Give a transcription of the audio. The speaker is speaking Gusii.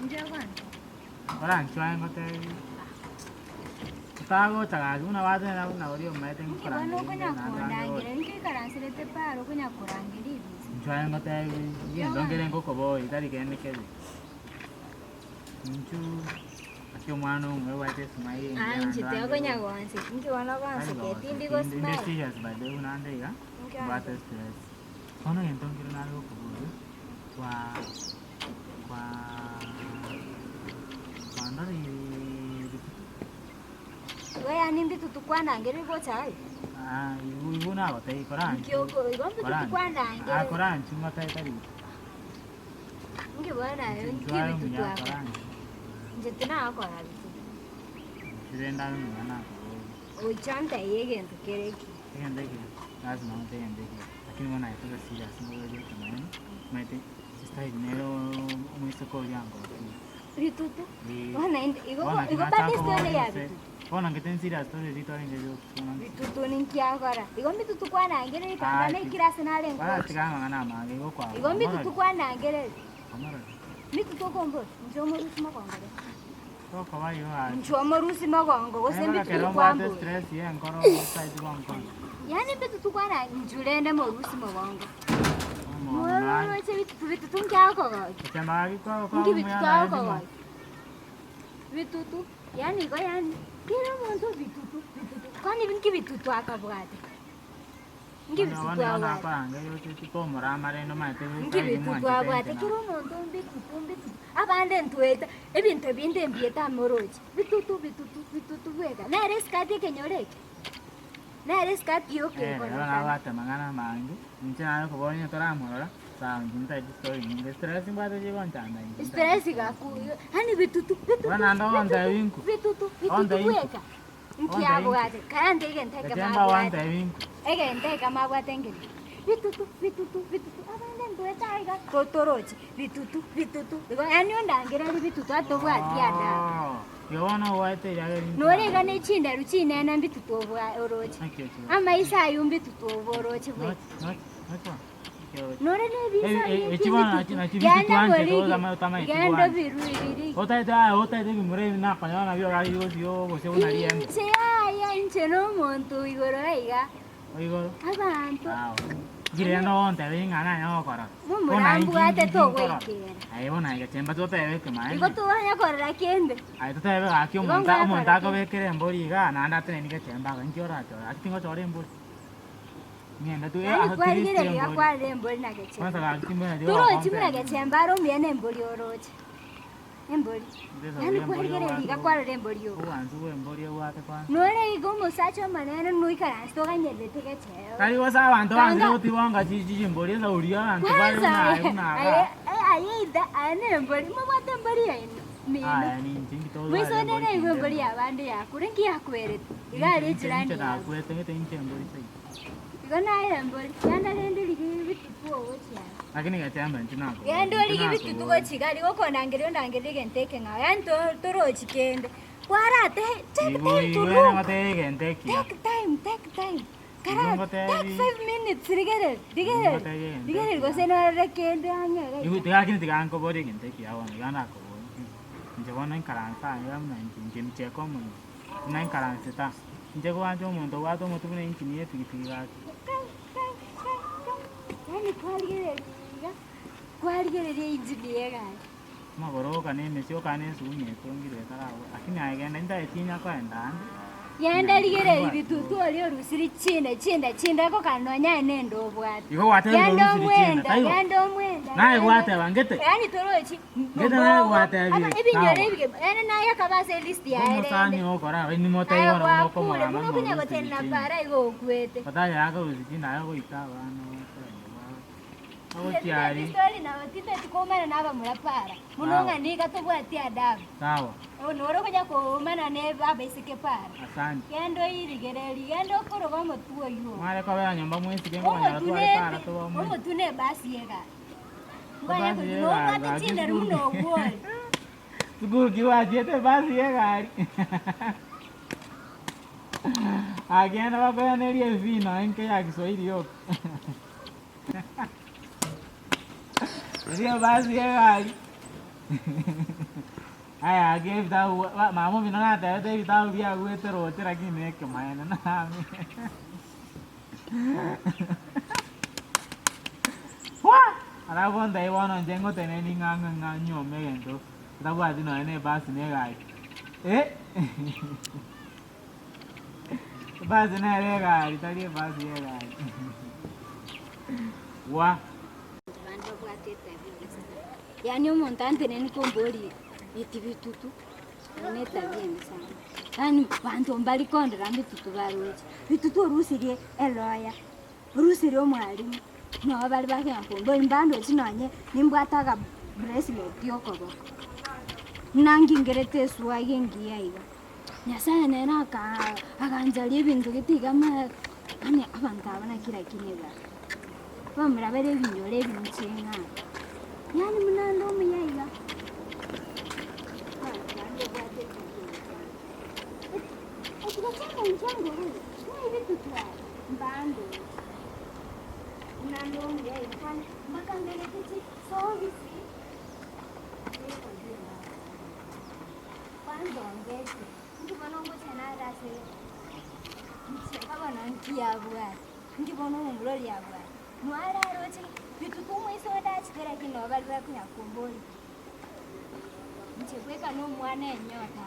Inche kwanza. Oranchwae ngotebi. Otagocha gaki buna batenena buna oria omaete Inki bono nkorangeria okonya naende bande kondangera gocha. inki oikaranserete paro okonya korangeria ebinto. Nchwae ngotebi, egento nkere ngokoboria tari kende kebe. Inchu ase omwana omwe obwate esmile engiya Ah, naende inche bande tiokonya gocha. gonseki, inki bono Tari gonseki gonseki, tindi inde go inde smile. serious by the way buna nde iga, Inki mbwate gonseki? stress. Bono egento nkere nare gokoboria, kwa kwa kwandorire rituko. Igo yaani mbitutu kwandangeria gocha aye? Ah, igo igo nagotebia koranche. Inki oko igo mbitutu Koranche. kwandangeria. Ah, koranche ngotebi tari rituko. Inki bono aye inki Nchwaye bitutu omuya akora? koranche. Inche tinagokora bitutu. Rende abe omuya nakoboria. Gocha ntebie egento kere ekiya. Egento eke, lasima ngotebi egento eke, lakini bono aye tobe serious ngoborie ekemanyererio, omanyete style nere omoiseke oria angotie. Ritutu, Eh. bono naende igo Bono naki igo nachaka bado estory ya kobora bitutu. Bono ngete nserious tore ritorenge rioka bono nki. Bitutu ninki akora? Igo mbitutu kwanangereria kanga Gaki. na ekirasi nare Bono nkochi. tiga amang'ana amange igo kwa Igo mbitutu kwanangereria. Omorori. Mbitutu okombora, inche omorusi mogongo. Tokoba igo gaki. Inche omorusi mogongo gose Naende mbitutu ekero mbwate kwambora. stress y'enkoro osaeti gonkonya. Yaani mbitutu kwana inchu rende morusi mogongo. Omonto naye. Moroche bitutu bitutu nkiakogokia. Gochia gaki kwa kwa Inki bitutu omuya naye akogokia? Bitutu, yaani igo yaani kera omonto bitutu bitutu kwani inki bitutu akabwate? Inki Bono bitutu bono igo abwate? nakorangeria oche tikomorama rende omanyete Inki bitutu abwate? Kera omonto mbitutu mbitutu, abande ntwete, ebinto binde mbiete amoroche, bitutu bitutu bitutu bweka. Nere esikati ekenyoro eke, nere esikati yoka Ere bono ekororekana. abwate amang'ana amange, inche nare koboria onye toramorora, sawa inche ntagete story nyinge, stress mbwate chigonchanda inche ntagete Stress story. gaku yaani bitutu bitutu Bono naende ogontebia bitutu inko, bitutu bitutu ogontebia inko, bweka. Inki ogontebia inko, abwate? Kare egento ekemo gechemba abwate. ogontebia inko. Egento ekemo abwate nkeri, bitutu bitutu bitutu abande ntwete aiga totorochi bitutu bitutu igo yaani ondangereria bitutu atobwati adabu. Oo, igo bono obwate riaga rinto Nore iga ne chinderu chinene mbitutu obwa oroche, Naki ochigocha? amaiso aywo mbitutu obo oroche bweka. Nochi nochi nochi bono. Nore nebisa Ebi- bie echi bono nachi- nachi Genda bitwanchete borigi, otama- otamaeti genda gwancha. obiruiriri. Otaete aya otaete ebimura ebi nakonyora nabio orari gosio gose buna riembe. Inche yaya inche nomonto igoro aiga. Oigoro. Abanto. Sawa. Inki rende ogontebia ng'a nanye gokora? Momorambwate togoikera. Aye bono aye gechemba totebe ekemaene. Igo tobanya korora kende. Aye totebe gaki Igo omonto ngonya omonto korora kende. akobekera embori igaa naende ateneni gechemba iga inki orachore? Gaki tingochora embori. Ng'ende tu Yaani at least kwarigereria embori. kwarora embori na Kwanza gechemba. gaki timbwenereti Torochi buna gokompea gechemba are omuya na embori oroche. Embori. Ndesa Yaani buya embori kwarigereria obwate iga bo- kwarora embori yoka. obwansu bwa embori obwate kwanza. Nore iga omosacha omonene noikaranse oganyererete gecheo. Tari gose abanto banchire Kanga- gotibonga chi- chi- chimbori esauri abanto bare Kwanza buna aye aye buna aye igaa. aye either aye na embori mobwate embori yaino mino. Aya ninche inki totware Moisonere embori igo tinde embori embori. yabande yakure nki yakwerete? Iga Inche are inche ejirani inche yabo. nakwete ng'ete inche embori seito. Igo naye embori, genda rende rigia ebitutu ogochia aa. Lakini gechemba inche nakoboria, Genda inche origie ebitutu nakoboria. gochia iga rigo okondangeria ondangerie egento ekeng'ao, yaani to- torochi kende. Kwarate take Igo time to igo look, ngotebia egento ekiya. take time, take time. Igo Kara ngotebi- take five minutes rigereria, rigereria, Ngotebi egento rigereria ekiya. gose norore kende ang'e iga Igo iga. tiga lakini tiga nkoborie egento ekiya bono, iga nakoboria. Inche bono inkaranse aa iga buna inche inche mcheka omonene. Buna inkaransete aa. Inche gwancha omonto obwate omotwe buna engine ye epigipigi gaki. Yaani kwarigereria iga, kwarigereria engine ya egari. Amagoro oka na emesie oka na esuguma etongire etaragwa lakini aye genda intagete inya koenda ande. Genda rigereria bitutu oria orusiri chinda chinda chinda egokana nonya aye nende obwate. Igo gwatebire Genda orusiri chinda, omwenda, taibo? genda omwenda. Naye genda- gwateba ngete? Yaani torochi Ngete naye gwatebire, Ebinyoro sawa. ebige yaani naye akaba ase elist yaye Omosani rende. okora inwe Aye motaigora buna gwakure okomorama buna ng'a okonya orusiri gotenena chinda. para igo okwete. Batari akarusia chinda aye goita abana ogochia aria. Story nabo titeti koumana na abamura para. Buna Sawa. ng'a niga tobwati adabu. Sawa. Noro okonya koumana na abaiseke para. Asante. Genda oirigererie, genda okoroge omotwe oywo. Mware kobera nyomba mwesike nkonyora Omotwe tware ne para tobe omwe. omotwe ne ebasi y'egari. Ebasi y'egari, Nobwate gaki chinderu sukuru buna ki? obwore. Sukuru ki gwachiete ebasi y'egari? Agenda bakoiraneria efee nonya nke ya Kiswahili yoka. Eria ebasi y'egari. Aya gaki ebitabu ba mama omino natebete ebitabu biagwete roche lakini na ekemaene nami Wah! Alafu ontebie bono inche ngoteneni ng'a ng'a ng'a nyuome egento ntabwati nonye na ebasi na egari eh. Ebasi nere egari tari ebasi ya egari wah! Abande babwate etabia embe sana. Yaani omonto anteneni komboria eti bitutu, eye ne etabia embe sana. Yaani banto mbari kondora mbitutu baroche, bitutu orusirie eloya, orusirie omwalimu, noo bare bagenda komboria mbandochi nonye nimbwate aga bracelet okoboko, buna ngingerete eswagi engiya iga. Nyasaye nere aka agancharia ebinto gete iga ama yaani abanto aba naki lakini bare, bamura bare ebinyoro ebinche ng'a yaani buna ande omuya iga, abanto bande obwate ebinto ebi sana. Eki gochaka inche ngorure, ng'a ebitutu aba, mbandoche, buna ande omuya iga kwani mpaka mbegete chisogisi. Kwanzongetie, inki bono ngochia nare ase inche bono nki abwate, inki bono omomura oria abwate? Mware aroche rituko omoisia onde achete lakini nabo baria bakonya komboria, inche bweka na omwana enyota.